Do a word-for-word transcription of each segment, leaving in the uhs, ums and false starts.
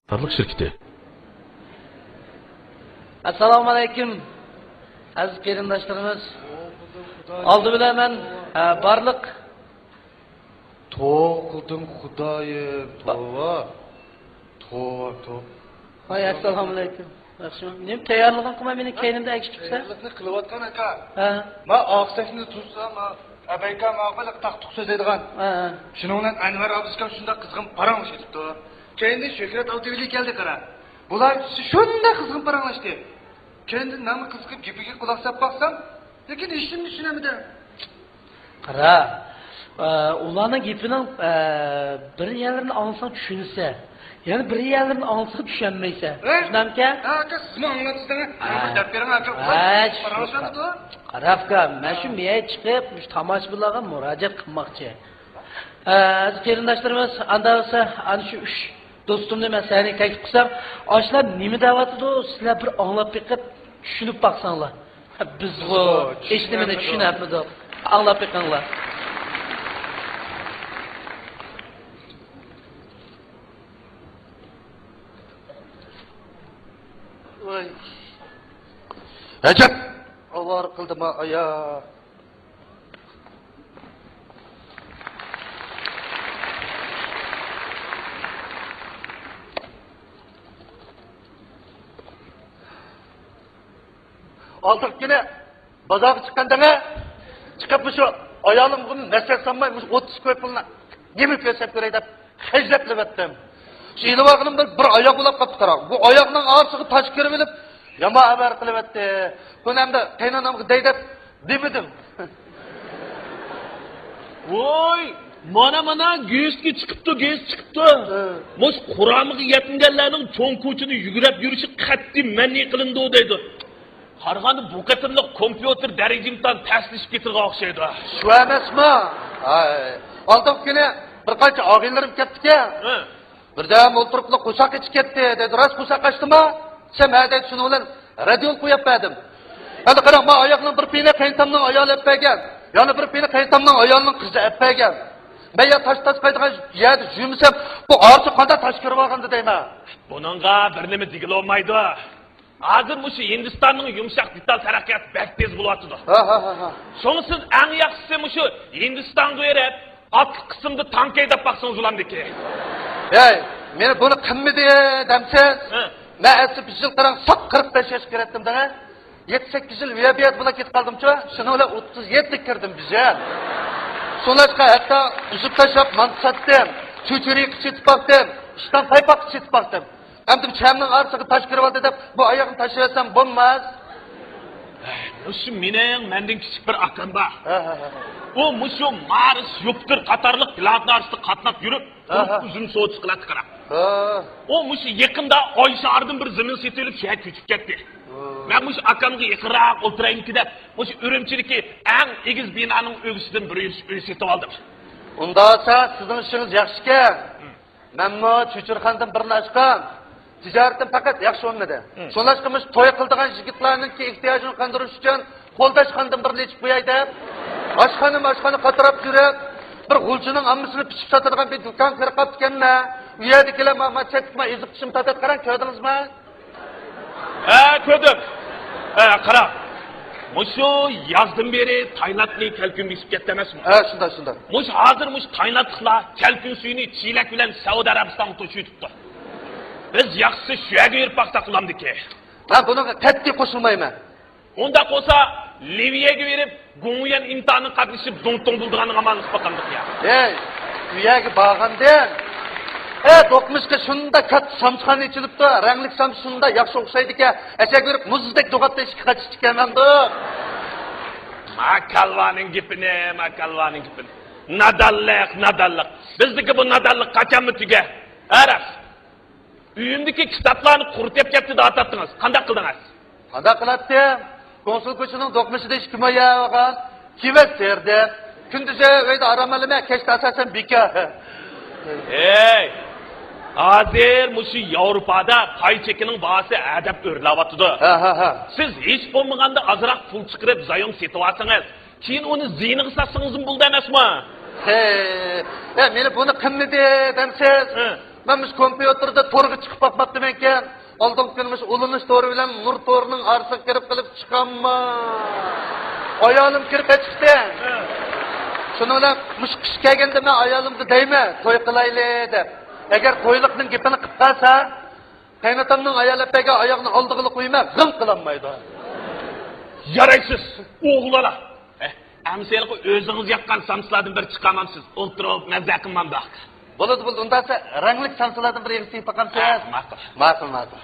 قاتارلىق شىركىتى. ئەسسالامۇ ئەلەيكۇم، ئەزىز قېرىنداشلىرىمىز. ئالدى بىلەن مەن، ئە، بارلىق توۋا قىلدىم خۇدايىم، توۋا. توۋا، توۋا. ھاي، ئەسسالامۇ ئەلەيكۇم. ياخشىمۇ؟ نېمە تەييارلىقىڭ قىلماي مېنىڭ كەينىمدە ئەگىشىپ كېتىسەن؟ تەييارلىقنى قىلىۋاتقان ئاكا. ھە. ما ئاق سەھنىدە تۇرسا، ما ئەبەيكا ماقۇل تاق-تۇق سۆزلەيدىغان. ھە، ھە. شۇنىڭ بىلەن ئەنۋەر ئابىسكام شۇنداق قىزغىن پاراڭلىشىۋېتىپتۇ. كەينىدىن شۆھرەت ئابدىۋەلى كەلدى قارا. بۇلار ئۈچۈسى شۇنداق قىزغىن پاراڭلاشتى. كەينىدىن مەنمۇ قىزىقىپ گېپىگە قۇلاق ساپ باقسام، لېكىن ھېچنېمىنى چۈشىنەلمىدىم. قارا، ئە، ئۇلارنىڭ گېپىنىڭ، ئە، بىر يەرلىرىنى ئاڭلىساڭ چۈشىنىسەن، يەنە بىر يەرلىرىنى ئاڭلىساڭ چۈشەنمەيسەن. ئە؟ چۈشىنەمكەن؟ ئە، ئاكا، سىزمۇ ئاڭلاپسىز دەڭە. ھە. بىر دەپ بېرىڭ، ئاكا. ھە، ئۇلار شۇ پاراڭلىشىۋاتىدۇ. قارا، ئاكا، مەن شۇ مېيەگە چىقىپ، مۇشۇ تاماشىبىنلارغا مۇراجىئەت قىلماقچى. ئە، ئەزىز قېرىنداشلىرىمىز، ئاندا بولسا، ئانا شۇ ئۈچ دوستۇمنى مەن سەھنىگە تەكلىپ قىلسام، ئاشۇلار نېمە دەۋاتىدۇ، سىلەر بىر ئاڭلاپ بېقىپ، چۈشىنىپ باقساڭلار. بىزغۇ ھېچنېمىنى چۈشىنەلمىدۇق. ئاڭلاپ بېقىڭلار. ۋاي. ئەجەب! ئاۋارە قىلدىما ئايا. ئالدىنقى كۈنى بازارغا چىققان دەڭە، چىقىپ مۇشۇ ئايالىمغا نەسىھەت سالماي، مۇشۇ ئوتتۇز كوي پۇلنى نېمە كۆرسەم كۆرەي دەپ خەجلەپ ئېلىۋەتتىم. شۇ ئېلىۋالغىنىم بىر، بىر ئاياق بولاپ قاپتۇ قاراڭ. بۇ ئاياقنىڭ ئارىسىغا تاش كىرىۋېلىپ، يامان ئاۋارە قىلىۋەتتى. بۇنى ئەمدى قېيىنئانامغا دەي دەپ دېمىدىم. ۋوي، مانا، مانا، گېزىتكە چىقىپتۇ، گېزىت چىقىپتۇ. ھە. مۇشۇ قۇرامىغا يەتمىگەنلەرنىڭ چوڭ كوچىدا يۈگۈرۈپ يۈرۈشى قەتئىي مەنئى قىلىنىدۇ دەيدۇ. قارىغاندا بۇ قېتىملىق كومپيۇتېر دەرىجە ئىمتىھان تەسلىشىپ كېتىدىغان ئوخشايدۇ. شۇ ئەمەسمۇ؟ ھاي. ئالدىنقى كۈنى بىر قانچە ئاغىنىلىرىم كەپتىكەن. ھە. بىردەم ئولتۇرۇپلا قورساق ئېچىپ كەتتى دېدى. راست قورساق ئاچتىما؟ دېسەم، ھە دەيدۇ، شۇنىڭ بىلەن رادىيول قويۇپ بەردىم. ئەمدى قاراڭ، ما ئاياقنىڭ بىر پېيىنى قېيىنتامنىڭ ئايالى ئەپ بەرگەن. يەنە بىر پېيىنى قېيىنتامنىڭ ئايالىنىڭ قىزى ئەپ بەرگەن. مەن يا تاش تاسقايدىغان يەردە يۈرمىسەم، بۇ ئارىسىغا قانداق تاش كىرىۋالغاندا دەيمەن. بۇنىڭغا بىر نېمە دېگىلى بولمايدۇ. ھازىر مۇشۇ ھىندىستاننىڭ يۇمشاق دېتال تەرەققىياتى بەك تېز بولۇۋاتىدۇ. ھە، ھە، ھە، ھە. شۇڭا سىز ئەڭ ياخشىسى مۇشۇ ھىندىستانغا بېرىپ، ئاتلىق قىسىمدا تانك ھەيدەپ باقسىڭىز بولامدىكى. ھەي، مېنى بۇنى قىلمىدى دەمسىز؟ ھە. مەن ئەسلى بىر يىل قاراڭ ساق قىرىق بەش ياشقا كىرەتتىم دەڭە. يەتتە سەككىز يىل ۋىئايپىيات بىلەن كېتىپ قالدىمچۇ؟ شۇنىڭ بىلەن ئوتتۇز يەتتىگە كىردىم بىر يىل. شۇڭلاشقا ھەتتا ئۈزۈپ تاشلاپ مانتا ساتتىم، چۆچۈرە يېغى چېتىپ باقتىم، ئىشتان پايپاققا چېتىپ باقتىم. ئەمدى بۇ چەمنىڭ ئارىسىغا تاش كىرىۋالدى دەپ، بۇ ئاياغنى تاشلىۋەتسەم بولماس. مۇشۇ مېنىڭ مەندىن كىچىك بىر ئاكام بار. ھە، ھە، ھە. ئۇ مۇشۇ مارس، يۇپىتېر قاتارلىق پلانېتلار ئارىسىدا قاتناپ يۈرۈپ، ھە، ھە. ئۇزۇم سودىسى قىلاتتى قاراڭ. ھە. ئۇ مۇشۇ يېقىندا ئاي شارىدىن بىر زېمىن سېتىۋېلىپ، شۇ يەرگە كۆچۈپ كەتتى. ھە. مەن مۇشۇ ئاكامغا يېقىنراق ئولتۇرايمىكىن دەپ، مۇشۇ ئۈرۈمچىدىكى ئەڭ ئېگىز بىنانىڭ ئۆگزىسىدىن بىر يۈرۈش ئۆي سېتىۋالدىم. ئۇنداق بولسا سىزنىڭ ئىشىڭىز ياخشىكەن. مەنمۇ چۆچۈرىخانىدىن بىرنى ئاچقان. تىجارىتىم پەقەت ياخشى ئۇنىمىدى. ھىم. شۇڭلاشقا مۇشۇ توي قىلىدىغان يىگىتلەرنىڭكى ئېھتىياجىنى قاندۇرۇش ئۈچۈن قولدا ئاشخانىدىن بىرنى ئېچىپ قوياي دەپ، ئاشخانا ماشخانا قاتراپ يۈرۈپ، بىر غۇلجىنىڭ ئالمىسىنى پىچىپ ساتىدىغان بىر دۇكان كۆرۈپ قاپتىكەنمەن. ئۇ يەردىكىلەر ما، ما چەتتە ما ئېزىق چىشىم تارتىدۇ قاراڭ، كۆردىڭىزمۇ؟ ھە، كۆردۈم. ھە، قاراڭ. مۇشۇ يازدىن بېرى تايلاندنى كەلكۈن بېسىپ كەتتى ئەمەسمۇ؟ ھە، شۇنداق، شۇنداق. مۇشۇ ھازىر مۇشۇ تايلاندلىقلار كەلكۈن سۈيىنى چېلەك بىلەن سەئۇدى ئەرەبىستانغا توشۇۋېتىپتۇ. بىز ياخشىسى شۇ يەرگە بېرىپ باقساق بولامدىكى. مەن بۇنىڭغا قەتئىي قوشۇلمايمەن. ئۇنداق بولسا، لىۋىيەگە بېرىپ، گوڭيۈەن ئىمتىھانىغا قاتنىشىپ، زۇڭتۇڭ بولىدىغاننىڭ ئاماللىق باقامدۇق يا. ھەي، ئۇ يەرگە بارغاندىن، ئە، دوقمۇشقا شۇنداق كاتتا سامچىخانا ئېچىلىپتۇ، رەڭلىك سامچا شۇنداق ياخشى ئوخشايدىكەن، ئەشەگە بېرىپ مۇزدەك دوغاپتا ئىككى قاچا ئىچكەن مەندۇق. ماكالۋانىڭ گېپىنى، ماكالۋانىڭ گېپىنى. نادانلىق، نادانلىق. بىزدىكى بۇ نادانلىق قاچانمۇ تۈگەر؟ ھە، راست. ئۆيۈمدىكى كىتابلارنى قۇرۇتۇپ كەتتى دەۋاتاتتىڭىز. قانداق قىلدىڭىز؟ قانداق قىلاتتىم؟ كونسۇل كوچىنىڭ دوقمۇشىدا ئىككى مايا بارغان. كېۋەز سېرىدىم. كۈندۈزى ئۆيدە ئارام ئالىمەن، كەچتە ئاساسەن بىكار. ھەي! ھازىر مۇشۇ ياۋروپادا پاي چېكىنىڭ باھاسى ھەدەپ ئۆرلەۋاتىدۇ. ھە، ھە، ھە. سىز ھېچ بولمىغاندا ئازراق پۇل چىقىرىپ زايوم سېتىۋالسىڭىز، كېيىن ئۇنى زىيىنىغا ساتسىڭىزمۇ بولىدۇ ئەمەسمۇ؟ ھەي، ھە، مېنى بۇنى قىلمىدى دەمسىز؟ ھە. مەن مۇشۇ كومپيۇتېردا تورغا چىقىپ باقما مەنكەن، ئالدىنقى كۈنى مۇشۇ ئۇلىنىش تورى بىلەن نۇر تورىنىڭ ئارىسىغا كىرىپ قېلىپ چىقامما؟ ئايالىم كىرىپ ئېچىقتى. شۇنىڭ بىلەن مۇشۇ قىش كەلگەندە مەن ئايالىمغا دەيمەن، توي قىلايلى دەپ. ئەگەر تويلۇقنىڭ گېپىنى قىلىپ قالسا، قېيىنئاتامنىڭ ئايالى ئەپەگە ئاياغنى ئالدىغىلا قويماي، غىڭ قىلالمايدۇ. يارايسىز، ئوغۇل بالا. ئەمىسە ھېلىقى ئۆزىڭىز ياققان سامسىلاردىن بىر چىقارمامسىز؟ ئولتۇرۇپ مەززە قىلمامدۇق. بولىدۇ، بولىدۇ. ئۇنداقتا رەڭلىك سامسىلاردىن بىر ئېغىز تېگىپ باقامسىز؟ ماقۇل. ماقۇل، ماقۇل.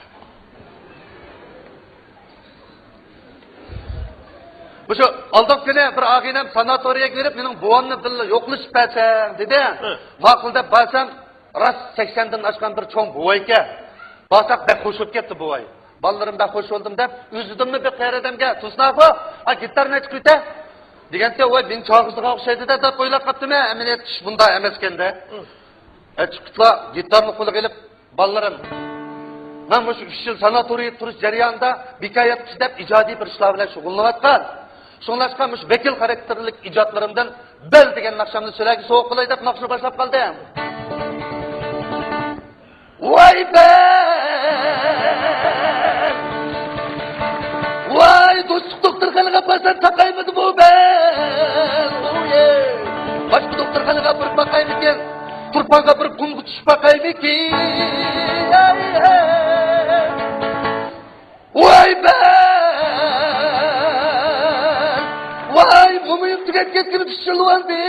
مۇشۇ ئالدىنقى كۈنى بىر ئاغىنەم ساناتورىيەگە بېرىپ، مېنىڭ بوۋامنى بىللە يوقلىشىپ بەرسەڭ دېدى. ماقۇل دەپ بارسام، راست سەكسەندىن ئاشقان بىر چوڭ بوۋايكەن. بارساق بەك خوش بولۇپ كەتتى بوۋاي. بالىلىرىم بەك خوش بولدۇم دەپ، ئۆزىدىنمۇ بىر قېرى ئادەمگە، تۇرسۇن ئاخۇ، ئا گىتار نەچچە قۇيتا؟ دېگەنتى، ۋاي، مېنى چاقىرىدىغان ئوخشايدۇ-دە دەپ ئويلاپ قاپتىمەن، ئەمەلىيەتتە ئىش بۇنداق ئەمەسكەن-دە. ئە، چىقىپلا گىتارنى قولىغا ئېلىپ، بالىلىرىم، مەن مۇشۇ ئۈچ يىل ساناتورىيەدە تۇرۇش جەريانىدا بىكار ياتقۇچى دەپ ئىجادىي بىر ئىشلار بىلەن شۇغۇللىنىۋاتقان. شۇڭلاشقا مۇشۇ ۋەكىل خاراكتېرلىك ئىجادلىرىمدىن بەل دېگەن ناخشامنى سىلەرگە سوۋغا قىلاي دەپ ناخشىنى باشلاپ قالدىم. ۋاي بەل! ۋاي، دوستلۇق دوختۇرخانىغا بارسام تاقايمىدىمۇ بەل؟ ئۇيې! باشقا دوختۇرخانىغا بىر باقايمىكىن؟ تۇرپانغا بىر قۇمغا چۈشۈپ باقايمىكىن؟ ئەي، ئەي! ۋاي بەل! ۋاي، مومىيىم تۈگەپ كەتكىلى ئۈچ يىل بولدى.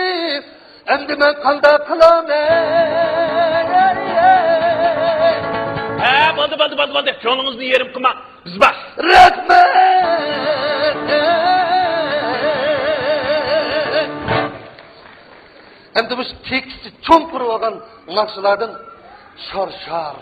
ئەمدى مەن قانداق قىلامەن؟ ھە، بولدى، بولدى، بولدى، بولدى. كۆڭلىڭىزنى يېرىم قىلماڭ. بىز بار. رەھمەت! ئەمدى مۇشۇ تېكىستى چوڭقۇر بولغان ناخشىلاردىن شار-شار.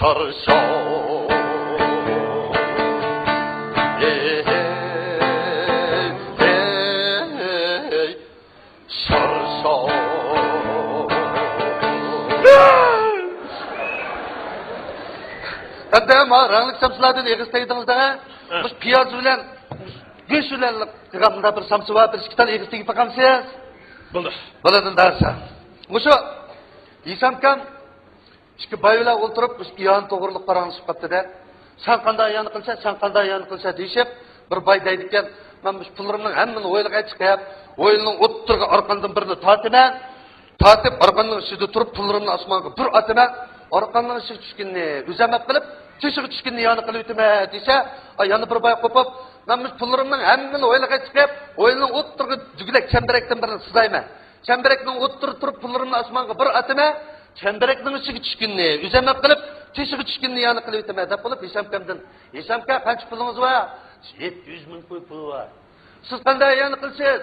شارشاۋ. ھېي، ھېي، ھېي، شارشاۋ. ئەمدى ما رەڭلىك سامسىلاردىن ئېغىز تەگدىڭىز دەڭە. ھە. مۇشۇ پىياز بىلەن، گۆش بىلەن قىلغان مۇنداق بىر سامسا بار، بىر ئىككى تال ئېغىز تېگىپ باقامسىز؟ بولدى. بولىدۇ، دەرسە. مۇشۇ ھېسامكام ئىككى باي بىلەن ئولتۇرۇپ، مۇشۇ ئىئانە توغرىلىق پاراڭلىشىپ قاپتۇ-دە. سەن قانداق ئىئانە قىلىسەن، سەن قانداق ئىئانە قىلىسەن دېيىشىپ، بىر باي دەيدىكەن، مەن مۇشۇ پۇللىرىمنىڭ ھەممىنى ھويلىغا چىقىپ، ھويلىنىڭ ئوتتۇرىغا ئارقاندىن بىرنى تارتىمەن، تارتىپ ئارقاننىڭ ئىچىدە تۇرۇپ پۇللىرىمنى ئاسمانغا بىر ئاتىمەن، ئارقاننىڭ ئىچىگە چۈشكىنىنى ئۆزۈم ئەپ قىلىپ، تېشىغا چۈشكىنىنى ئىئانە قىلىۋېتىمەن دېسە، ئا، يەنە بىر باي قوپۇپ، مەن مۇشۇ پۇللىرىمنىڭ ھەممىنى ھويلىغا چىقىپ، ھويلىنىڭ ئوتتۇرىغا دۈگىلەك چەمبىرەكتىن بىرنى سىزايمەن. چەمبىرەكنىڭ ئوتتۇرىدا تۇرۇپ پۇللىرىمنى ئاسمانغا بىر ئاتىمەن، چەمبىرەكنىڭ ئىچىگە چۈشكىنىنى ئۆزۈم ئەپ قىلىپ، تېشىغا چۈشكىنىنى ئىئانە قىلىۋېتىمەن دەپ بولۇپ، ھېسامكامدىن، ھېسامكا، قانچە پۇلىڭىز بار؟ يەتتە يۈز مىڭ كوي پۇلى بار. سىز قانداق ئىئانە قىلىسىز؟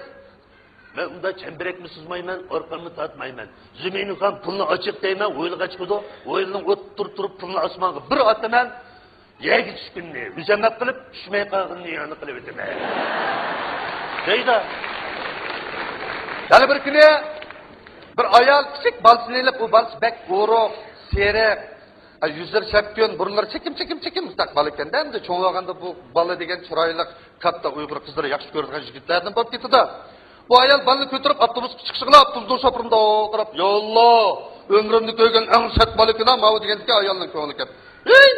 مەن ئۇنداق چەمبىرەكمۇ سىزمايمەن، ئارقاممۇ تارتمايمەن. زۇمىنىخان پۇلنى ئاچىق دەيمەن، ھويلىغا چىقىدۇ، ھويلىنىڭ ئوتتۇرىدا تۇرۇپ پۇلنى ئاسمانغا بىر ئاتىمەن، يەرگە چۈشكىنىنى ئۆزۈم ئەپ قىلىپ، چۈشمەي قالغىنىنى ئىئانە قىلىۋېتىمەن. دەيدۇ. يەنە بىر كۈنى بىر ئايال كىچىك بالىسىنى ئېلىپ، ئۇ بالىسى بەك ئورۇق، سېرىق، ئا، يۈزلىرى شەپكۈن، بۇرۇنلىرى چېكىم، چېكىم، چېكىم، مۇشۇنداق بالا ئىكەن-دە. ئەمدى چوڭ بولغاندا بۇ بالا دېگەن چىرايلىق، كاتتا ئۇيغۇر قىزلىرى ياخشى كۆرىدىغان يىگىتلەردىن بولۇپ كېتىدۇ. بۇ ئايال بالىنى كۆتۈرۈپ ئاپتوبۇسقا چىقىشىغىلا ئاپتوبۇسنىڭ شوپۇرىنى دوۋراپ، ياللا، ئۆمرۈمدە كۆرگەن ئەڭ سەت بالا ئىكەن-ھاۋۇ دېگەندىكىن ئايالنىڭ كۆڭلى كەپ، ھېي،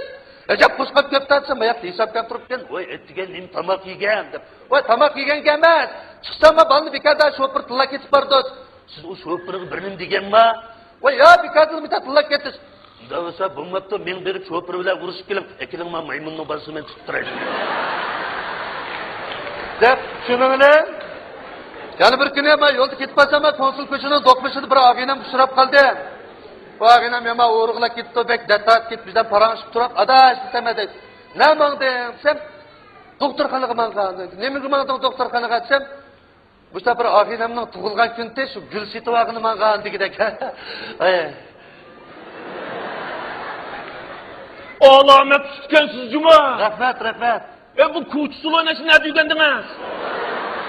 ئەجەب قوشقاپ كەپتۇ دېسە، ماياقتا ھېسابكار تۇرۇپكەن، ۋاي ئەتىگەن نېمە تاماق يېگەن دەپ، ۋاي تاماق يېگەنگە ئەمەس، چىقساملا بالىنى بىكاردا شوپۇر تىللاپ كېتىپ بارىدۇ. سىز ئۇ شوپۇرغا بىر نېمە دېگەنما؟ ۋاي يا، بىكاردىن بىتەر تىللاپ كەتتى. ئۇنداق بولسا بولماپتۇ، مېڭىپ بېرىپ شوپۇر بىلەن ئۇرۇشۇپ كېلىڭ، ئەكېلىڭ، مانا مايمۇننىڭ بالىسىنى مەن تۇتۇپ تۇراي. دەپ، شۇنىڭ بىلەن يەنە بىر كۈنى مەن يولدا كېتىپ بارسام، مەن كونسۇل كوچىنىڭ دوقمۇشىدا بىر ئاغىنەم ئۇچراپ قالدى. بۇ ئاغىنەم يامان ئورۇقلاپ كېتىپتۇ، بەك دەرد تارتىپ كېتىپ، بىزدىن پاراڭلىشىپ تۇرۇپ، ئاداش دېسەم، دەيدۇ. نەگە ماڭدىڭ دېسەم، دوختۇرخانىغا ماڭغان دەيدۇ. نېمىگە ماڭدىڭ دوختۇرخانىغا دېسەم، مۇشۇ بىر ئاغىنەمنىڭ تۇغۇلغان كۈنى شۇ گۈل سېتىۋالغىلى ماڭغان دېگۈدەك. ئەي. ئالامەت ئىكەنسىز جۇما. رەھمەت، رەھمەت. ئە، بۇ كوچا سۇلۇ ئويناشنى نەدە ئۆگەندىڭىز؟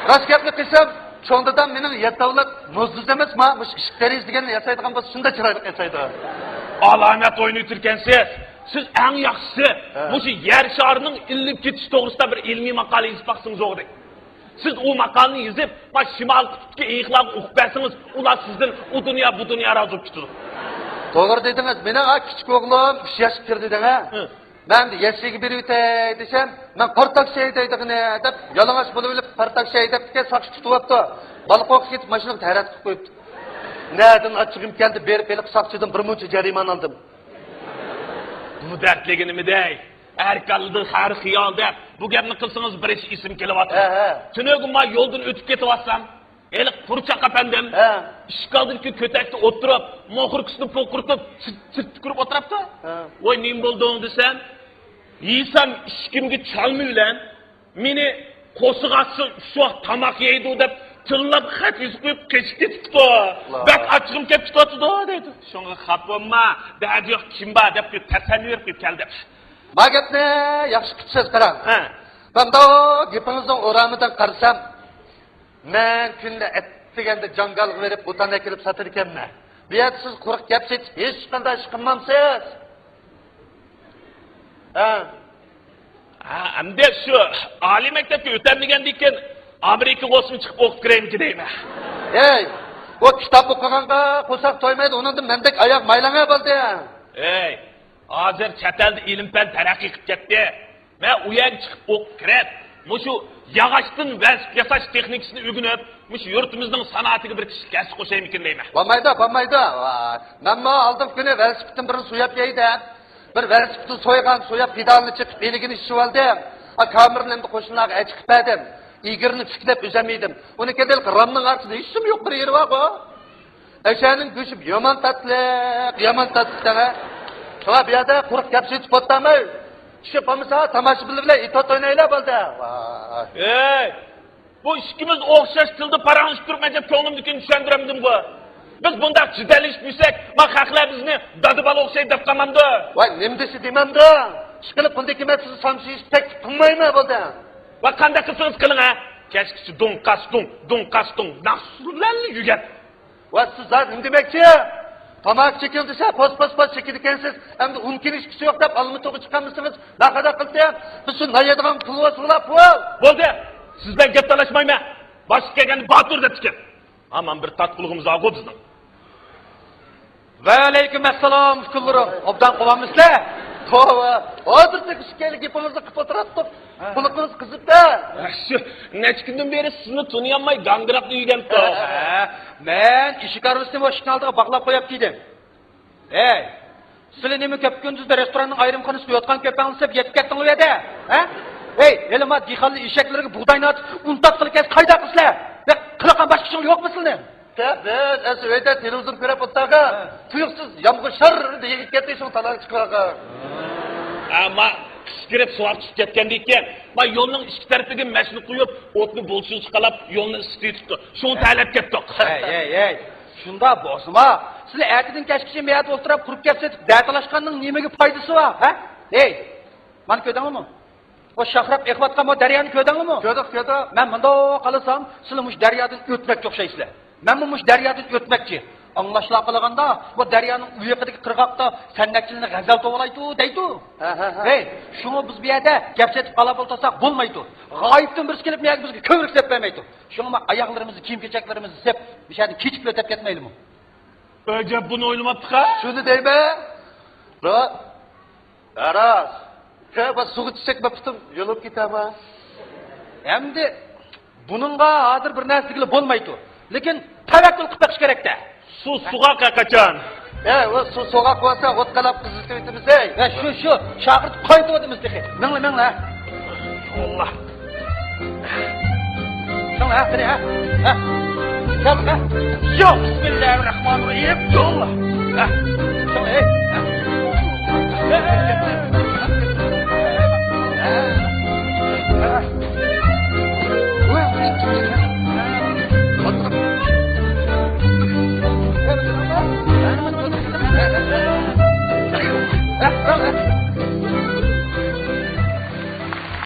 راست گەپنى قىلسام، چوڭ دادام مېنىڭ يەتتە ئەۋلاد موزدۇز ئەمەسما، مۇشۇ ئىشىك دېرىزە دېگەننى ياسايدىغان بولسا، شۇنداق چىرايلىق ياسايدۇ. ئالامەت ئوينىۋېتىركەنسىز. سىز ئەڭ ياخشىسى، ھە، مۇشۇ يەر شارىنىڭ ئىللىپ كېتىشى توغرىسىدا بىر ئىلمىي ماقالە يېزىپ باقسىڭىز ئوغدى. سىز ئۇ ماقالىنى يېزىپ، ما شىمال قۇتۇپتىكى ئېيىقلارغا ئوقۇپ بەرسىڭىز، ئۇلار سىزدىن ئۇ دۇنيا، بۇ دۇنيا رازى بولۇپ كېتىدۇ. توغرا دېدىڭىز، مېنىڭ ھا كىچىك ئوغلۇم ئۈچ ياشقا كىردى دەڭە. ھە. مەن ئەمدى يەسلىگە بېرىۋېتەي دېسەم، مەن قارتاكشى ھەيدەيدىغىنى دەپ، يالىڭاچ بولۇۋېلىپ قارتاكشى ھەيدەپتىكەن، ساقچى تۇتۇۋاپتۇ. بالا قورقۇپ كېتىپ ماشىنىغا تەرەت قىلىپ قويۇپتۇ. نەدىن ئاچچىقىم كەلدى، بېرىپ ھېلىقى ساقچىدىن بىر مۇنچە جەرىمانە ئالدىم. بۇ دەردلىگىنىمىدەي، ھەر كاللىدىن ھەر خىيال دەپ، بۇ گەپنى قىلسىڭىز بىر ئىش ئېسىمگە كېلىۋاتىدۇ. ھە، ھە. تۈنۈگۈن ما يولدىن ئۆتۈپ كېتىۋاتسام، ھېلىقى پۇرچاق ئەپەندىم، ھە، ئىشىك ئالدىدىكى كۆتەكتە ئولتۇرۇپ، موخوركىسىنى پوقۇرتۇپ، چىرت-چىرت تۈكۈرۈپ ئولتۇرۇپتۇ. ھە. ۋاي، نېمە بولدۇڭ دېسەم، يېسەم ئىشىكىمگە چالما بىلەن مېنى قورسىقى ئاچسا ئۈچ ۋاق تاماق يەيدۇ دەپ تىللاپ خەت يېزىپ قويۇپ قېچىپ كېتىپتۇ. ۋاھ. بەك ئاچچىقىم كېلىپ كېتىۋاتىدۇ دەيدۇ. شۇڭا خاپا بولما، دەردى يوق، كىم بار دەپ بىر تەسەللى بېرىپ قويۇپ كەلدىم. ما گەپنى ياخشى قىپسىز قاراڭ. ھە. مەن مۇنداق گېپىڭىزنىڭ ئورامىدىن قارىسام، مەن كۈندە ئەتىگەندە جاڭگالغا بېرىپ ئوتان ئەكېلىپ ساتىدىكەنمەن. بۇ يەردە سىز قۇرۇق گەپ سېتىپ ھېچقانداق ئىش قىلمامسىز؟ ھە؟ ھە، ئەمدى شۇ ئالىي مەكتەپكە ئۆتەلمىگەندىن كېيىن ئامېرىكىغا ئوسۇم چىقىپ ئوقۇپ كىرەيمىكىن دەيمەن. ھەي، ئۇ كىتاب ئوقۇغانغا قورساق تويمايدۇ، ئۇنىڭدىن مەندەك ئاياغ مايلاڭ بولدى. ھەي، ھازىر چەت ئەلدە ئىلىم-پەن تەرەققىي قىلىپ كەتتى. مەن ئۇ يەرگە چىقىپ ئوقۇپ كىرىپ، مۇشۇ ياغاچتىن ۋەلسىپ ياساش تېخنىكىسىنى ئۆگىنىپ، مۇشۇ يۇرتىمىزنىڭ سانائىتىگە بىر كىشىلىك ھەسسە قوشايمىكىن دەيمەن. بولمايدۇ، بولمايدۇ. ۋاي، مەنمۇ ئالدىنقى كۈنى ۋېلىسىپىتتىن بىرنى سوياپ يەي دەپ، بىر ۋېلىسىپىتنى سويغان، سوياپ پېدالىنى چېقىپ ئېلىگىنى ئىچىۋالدىم. ئا، كامېرنى ئەمدى قوشنىلارغا ئەچىقىپ بەردىم. ئىگىرنى تىكلەپ ئۈزەلمىدىم. ئۇنى كەلدى رامنىڭ ئارىسىدا ھېچنېمە يوق بىر يېرى بارغۇ. ئەشەنىڭ گۆشى يامان تاتلىق، يامان تاتلىق دەڭە. شۇڭا بۇ يەردە قۇرۇق گەپ سېتىپ ئولتۇرماي، ئىشى بولمىسا تاماشىبىنلار بىلەن ئېتوت ئوينايلا بولدى. ۋاي. ھەي! بۇ ئىككىمىز ئوخشاش تىلدا پاراڭلىشىپ تۇرۇپ، مەن گەپ كۆڭلۈمدىكىنى چۈشەندۈرەمدىمغۇ؟ بىز بۇنداق جېدەللىشىپ يۈرسەك، ما خەقلەر بىزنى دادا بالا ئوخشايدۇ دەپ قالمامدۇ؟ ۋاي، نېمە دېسە دېمەمدۇ؟ ئىشقىلىپ بۇندىكى مەن سىزنى سامسىيىش تەكلىپ قىلمايمەن بولدى. ۋاي، قانداق قىلسىڭىز قىلىڭ ھە. كەچكىچە دۇڭ قاس دۇڭ، دۇڭ قاس دۇڭ، ناخشا بىلەنلا يۈرگەن. ۋاي، سىز زادى نېمە دېمەكچى؟ تاماكا چېكىڭ دېسە، پوس، پوس، پوس چېكىدىكەنسىز. ئەمدى ئۇن كىنىشكىسى يوق دەپ ئالمىتىغا چىققانمىسىڭىز، ناخادا قىلسا، بىز شۇ نان يەيدىغان پۇل بولسىلا پۇل. بولدى، سىز بىلەن گەپ تالاشمايمەن. باشقا كەلگەندە باتۇر دەپتىكەن. ھامان بىر تارتقۇلىقىمىز بارغۇ بىزنىڭ. ۋەئەلەيكۇم ئەسسالام، ئۇكىلىرىم. ئوبدان قوۋامسىلەر؟ توۋا، ھازىرچە ئىككىيلەن گېپىڭىزنى قىلىپ ئولتۇراتتۇق. ھە. قۇلىقىڭىز قىزىپتۇ. شۇ نەچچە كۈندىن بېرى سىزنى تونۇيالماي گاڭگىراپلا يۈرگەنتۇق. ھە، مەن ئىشىك ئارىۋىسىنى مۇشۇ ئىشىكنىڭ ئالدىغا باغلاپ قويۇپ كىردىم. ھەي، سىلى نېمە كەپكۈندۈزدە رېستوراننىڭ ئايرىم خانىسىدا يوتقان-كۆپەڭ سېلىپ يېتىپ كەتتىڭلار ئۇ يەردە؟ ھە؟ ھەي، ھېلى ما دېھقانلار ئېشەكلىرىگە بۇغداينى ئارتىپ ئۇن تارتقىلى كەلسە قايداق قىلىسىلەر؟ بەك قىلىققان باشقا ئىشىڭلار يوقمۇ سىلىنىڭ؟ بىز ئەسلى ئۆيدە تېلېۋىزور كۆرۈپ ئولتۇرغان، ھە، تۇيۇقسىز يامغۇر شاررىدە يېغىپ كەتتى، شۇڭا تالاغا چىقىپ قالغان. ھە، ما قىش كىرىپ سوغۇق چۈشۈپ كەتكەندىن كېيىن، ما يولنىڭ ئىككى تەرىپىگە مەشنە قويۇپ، ئوتنى بولسىز چىقالاپ، يولنى ئىسسىتىۋېتىپتۇ. شۇڭا تەلەپ كەتتۇق. ھەي، ھەي، ھەي. شۇنداق بولسىمۇ، سىلەر ئەتىدىن كەچكىچە مەيەردە ئولتۇرۇپ، قۇرۇق گەپ سېتىپ، دەرد تالاشقاننىڭ نېمىگە پايدىسى بار، ھە؟ ھەي، مانا كۆردۈڭلارمۇ؟ ئۇ شاخراپ ئېقىۋاتقان بۇ دەريانى كۆردۈڭلارمۇ؟ كۆردۇق، كۆردۇق. مەن مۇنداق قارىسام، سىلەر مۇشۇ دەريادىن ئۆتمەكچى ئوخشايسىلەر. مەنمۇ مۇشۇ دەريادىن ئۆتمەكچى. ئاڭلاشلار قىلغاندا، بۇ دەريانىڭ ئۇ يېقىدىكى قىرغاقتا سەنئەتچىلەرنى غەزەل توۋلايدۇ دەيدۇ. ھە، ھە، ھە. ھەي، شۇڭا بىز بۇ يەردە گەپ سېتىپ قالاپ ئولتۇرساق بولمايدۇ. غايىبتىن بىرسى كېلىپ بۇ يەرگە بىزگە كۆۋرۈك سېلىپ بەرمەيدۇ. شۇڭا ما ئاياغلىرىمىزنى، كىيىم-كېچەكلىرىمىزنى سېپ، مۇشۇ يەردىن كېچىكىپ ئۆتۈپ كەتمەيلىمۇ؟ ئەجەب، بۇنى ئويلىماپتىقا. شۇنى دەيمەن. ھە راست. ھە، بۇ سۇغا چۈشسەك، بۇ پۇتۇم يۇلۇپ كېتەما. ئەمدى بۇنىڭغا ھازىر بىر نەرسە دېگىلى بولمايدۇ. لېكىن تەۋەككۈل قىلىپ بېقىش كېرەك-تە. سۇ سۇغا قاچان؟ ئە، ئۇ سۇ سوغۇق بولسا، ئوت قالاپ قىزىتىۋېتىمىز، ئەي. ھە، شۇ، شۇ. چاقىرتىپ قاينىتىۋاتىمىز تېخى. مىڭلا، مىڭلا. ئاللا. مىڭلا، قېنى، ھە؟ ھە؟ كەل، ھە؟ يا، بىسمىللاھىررەھمانىررەھىم. يا ئاللا. ھە؟ مىڭلا، ئەي. ھە؟